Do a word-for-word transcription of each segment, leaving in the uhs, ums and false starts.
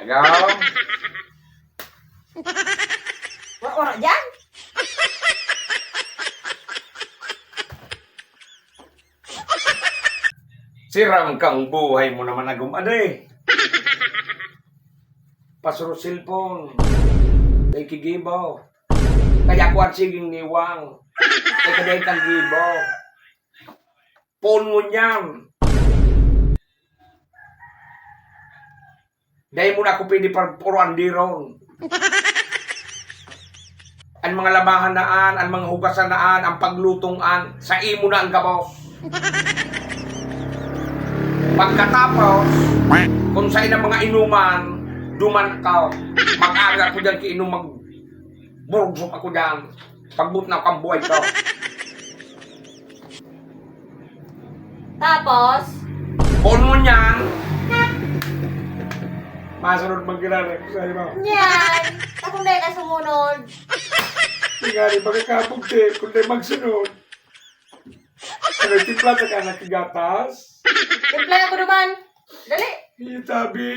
Ikaw? Wa-, wala dyan? Siram kang buhay mo naman, Agom, ade. Pasuro cellphone. Dai kigibo. Kaya kuwan siging niwang. Kaya kadai kang gibo. Poon mo niyan. Dai mo na ako pwede pagpuruan diron. An mga lamahan na an, an mga hugasan na an, an paglutong an, sa imo na an gabos. Pagkatapos, kung sa inang mga inuman, duman ka. Mag-aga ko dyan kainom, magburugsok ako dyan. Pagbutnaw kang buhay ko. Tapos? Poon mo niyan. Masunod man giraray ko sa imo. Niyan. Ako na yung kasunod. Tingari, magkakabugti, kung di magsunod. Ano, timpla ka na kigatas? Timpla ko naman. Dali. Itabi.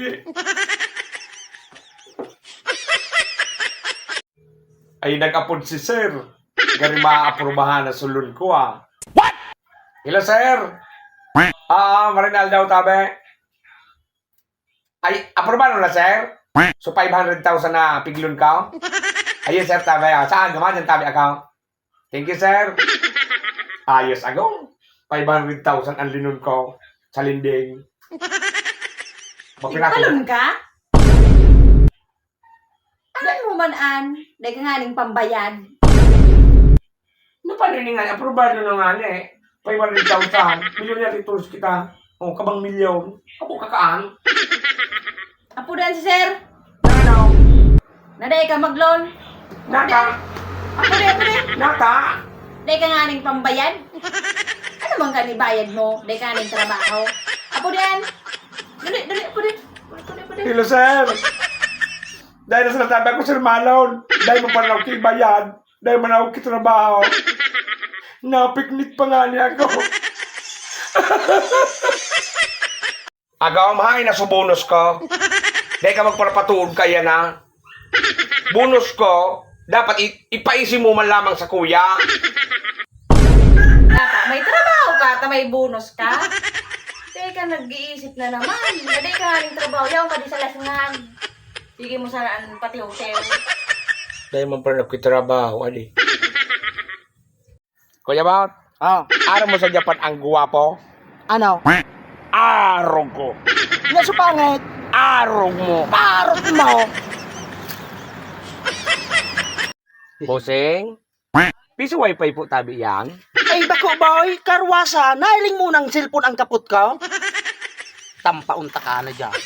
Ay, nag-apod si sir. Gari maaprubahan na sulon ko, ah. What? Hello, sir. Ah, marinal daw, tabi. Ay, aprubahan na, sir. So, five hundred thousand na piglon ka? Ayun, sir, tabi, ah. Saan? Gamanan, tabi, ako. Thank you, sir. Ayos, agong. Five hundred thousand ang linon ko sa lending. Mapinako. Balon ka? Ano mo man an? Dai ka nganing pambayad. Ano pa rin nga? Aprobado na nga ni eh. Five hundred thousand. Milyonaryo tours kita. O, kabang milyon. Apo kakaan. Apo dan si sir. Ano? Na dai ka mag-loan. Nata. Apo di, apo di. Nata. Dai ka nganing pambayad. Ano man gani bayad mo? Dai ka nganing trabaho. Apo di yan. Dali, dali, apo di. Apo di, apo di. Hello, sir. Dai na sa natabi ako, sir Malon. Dai mo pa lang kibayad. Dai man ako kitrabaho. Napiknik pa nga niya ako. Agaw, mahain na so bonus ko. Dai ka magparapatuod kaya na. Bonus ko, dapat i-, ipaisi mo man lamang sa kuya. Dapat may trabaho ka, ta may bonus ka. Dai ka nag-iisip na naman. Dai ka nganing trabaho, yaon ka di sa lasngan. Sige mo sana an patiw-tiw. Dai man pala nagkitrabaho, adi. Kuya Bot, oh. Aram mo sa Japan ang gwapo? Ano? Arog ko. Nga supangit. Arog mo. Parot mo. Bossing? Piso wifi po tabi yan? Ay, bako, boy. Karwasa. Nailing mo ng cellphone ang kapot ko? Tampaon ta ka na dyan.